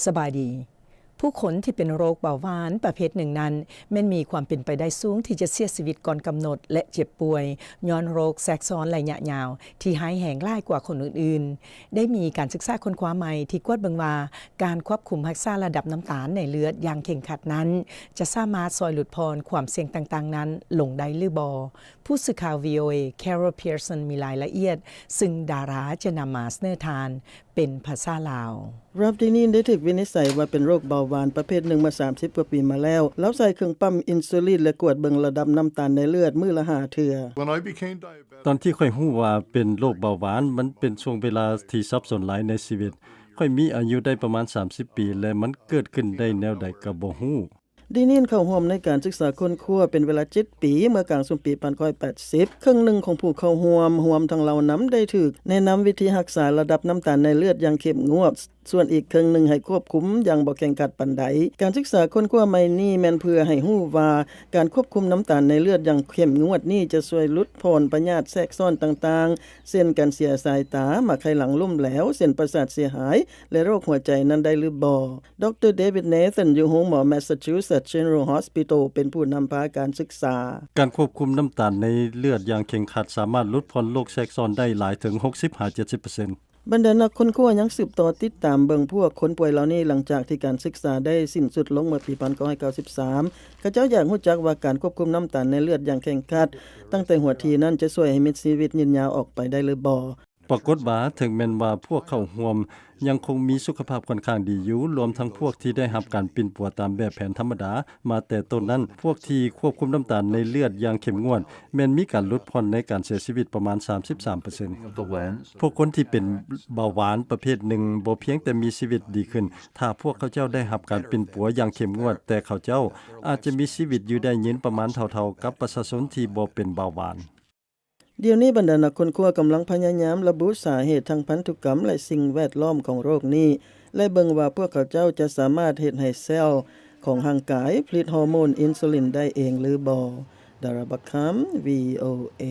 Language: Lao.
ສະບາຍດີ. ຜູ້ຄົນທີ່ເປັນໂລກເບົາຫວານປະເພດໜຶ່ງນັ້ນ ແມ່ນມີຄວາມເປັນໄປໄດ້ສູງທີ່ຈະເສຍຊີວິດກ່ອນກຳນົດ ແລະ ເຈັບປ່ວຍຍ້ອນໂລກແຊກຊ້ອນໄລຍະຍາວທີ່ຮ້າຍແຮງຫຼາຍກວ່າຄົນອື່ນໆ. ໄດ້ມີການສຶກສາຄົ້ນຄວ້າໃໝ່ທີ່ກວດເບິ່ງວ່າ ການຄວບຄຸມຮັກສາລະດັບນ້ຳຕານໃນເລືອດຢ່າງເຄັ່ງຄັດນັ້ນ ຈະສາມາດຊ່ອຍຫຼຸດຜ່ອນຄວາມສ່ຽງຕ່າງໆນັ້ນລົງໄດ້ຫຼືບໍ່? ຜູ້ສື່ຂ່າວ ວີໂອເອ Carol Pearson ມີລາຍລະອຽດ, ຊຶ່ງດາຣາຈະນຳມາສະເໜີທ່ານ ເປັນພາສາລາວ. Ralph Dineen ໄດ້ຖືກວິນິດໄສວ່າເປັນໂລກເບົາຫວານປະເພດໜຶ່ງເມື່ອສາມສິບກວ່າປີມາແລ້ວ. ລາວໃສ່ເຄື່ອງປ້ຳອິນຊູລິນ ແລະ ກວດເບິ່ງລະດັບນ້ຳຕານໃນເລືອດມື້ລະຫ້າເທື່ອ. When I became diabetic, ຕອນທີ່ຂ້ອຍຮູ້ວ່າເປັນໂລກເບົາຫວານ, ມັນເປັນຊ່ວງເວລາທີ່ສັບສົນຫຼາຍໃນຊີວິດ. ຂ້ອຍມີອາຍຸໄດ້ປະມານສາມສິບປີ ແລະ ມັນເກີດຂຶ້ນໄດ້ແນວໃດກໍບໍ່ຮູ້. Dineen ເຂົ້າຮ່ວມໃນການສຶກສາຄົ້ນຄວ້າເປັນເວລາເຈັດປີ ເມື່ອກາງຊຸມປີພັນເກົ້າຮ້ອຍແປດສິບ. ເຄິ່ງໜຶ່ງຂອງຜູ້ເຂົ້າຮ່ວມ, ຮວມທັງລາວນຳ, ໄດ້ຖືກແນະນຳວິທີຮັກສາລະດັບນ້ຳຕານໃນເລືອດຢ່າງເຂັ້ມງວດ, ສ່ວນອີກເຄິ່ງໜຶ່ງໃຫ້ຄວບຄຸມຢ່າງບໍ່ເຄັ່ງຄັດປານໃດ. ການສຶກສາຄົ້ນຄວ້າໃໝ່ນີ້ແມ່ນເພື່ອໃຫ້ຮູ້ວ່າ ການຄວບຄຸມນ້ຳຕານໃນເລືອດຢ່າງເຂັ້ມງວດນີ້ຈະຊ່ວຍຫຼຸດຜ່ອນພະຍາດແຊກຊ້ອນຕ່າງໆ ເຊັ່ນ ການເສຍສາຍຕາ, ໝາກໄຂ່ຫຼັງລົ້ມແຫຼວ, ເສັ້ນປະສາດເສຍຫາຍ ແລະ ໂລກຫົວໃຈນັ້ນໄດ້ຫຼືບໍ່. ດຣ David Nathan ຢູ່ໂຮງໝໍ Massachusetts General Hospital ເປັນຜູ້ນຳພາການສຶກສາ. ການຄວບຄຸມນ້ຳຕານໃນເລືອດຢ່າງເຄັ່ງຄັດສາມາດຫຼຸດຜ່ອນໂລກແຊກຊ້ອນໄດ້ຫຼາຍເຖິງຫົກສິບຫາເຈັດສິບເປີເຊັນ. ບັນດານັກຄົ້ນຄວ້າຍັງສືບຕໍ່ຕິດຕາມເບິ່ງພວກຄົນປ່ວຍເຫຼົ່ານີ້ ຫຼັງຈາກທີ່ການສຶກສາໄດ້ສິ້ນສຸດລົງເມື່ອປີພັນເກົ້າຮ້ອຍເກົ້າສິບສາມ. ເຂົາເຈົ້າຢາກຮູ້ຈັກວ່າການຄວບຄຸມນ້ຳຕານໃນເລືອດຢ່າງເຄັ່ງຄັດຕັ້ງແຕ່ຫົວທີນັ້ນ ຈະຊ່ວຍໃຫ້ມີຊີວິດຍືນຍາວອອກໄປໄດ້ຫຼືບໍ່. ປາກົດວ່າເຖິງແມ່ນວ່າພວກເຂົ້າຮ່ວມຍັງຄົງມີສຸຂະພາບຂ້ອນຂ້າງດີຢູ່, ລວມທັງພວກທີ່ໄດ້ຮັບການປິ່ນປົວຕາມແບບແຜນທຳມະດາມາແຕ່ຕົ້ນນັ້ນ, ພວກທີ່ຄວບຄຸມນ້ຳຕານໃນເລືອດຢ່າງເຂັ້ມງວດ ແມ່ນມີການຫຼຸດຜ່ອນໃນການເສຍຊີວິດປະມານສາມສິບສາມເປີເຊັນ. ພວກຄົນທີ່ເປັນເບົາຫວານປະເພດໜຶ່ງບໍ່ພຽງແຕ່ມີຊີວິດດີຂຶ້ນ ຖ້າພວກເຂົາເຈົ້າໄດ້ຮັບການປິ່ນປົວຢ່າງເຂັ້ມງວດ, ແຕ່ເຂົາເຈົ້າອາດຈະມີຊີວິດຢູ່ໄດ້ຍືນປະມານເທົ່າໆກັບປະຊາຊົນທີ່ບໍ່ເປັນເບົາຫວານ. ດຽວນີ້ບັນດານັກຄົ້ນຄວ້າກຳລັງພະຍາຍາມລະບຸສາເຫດທາງພັນທຸກຳ ແລະ ສິ່ງແວດລ້ອມຂອງໂລກນີ້ ແລະ ເບິ່ງວ່າພວກເຂົາເຈົ້າຈະສາມາດເຮັດໃຫ້ເຊວຂອງຮ່າງກາຍຜະລິດຮໍໂມນອິນຊູລິນໄດ້ເອງຫຼືບໍ່. Dara Bakham, ວີ ໂອ ເອ.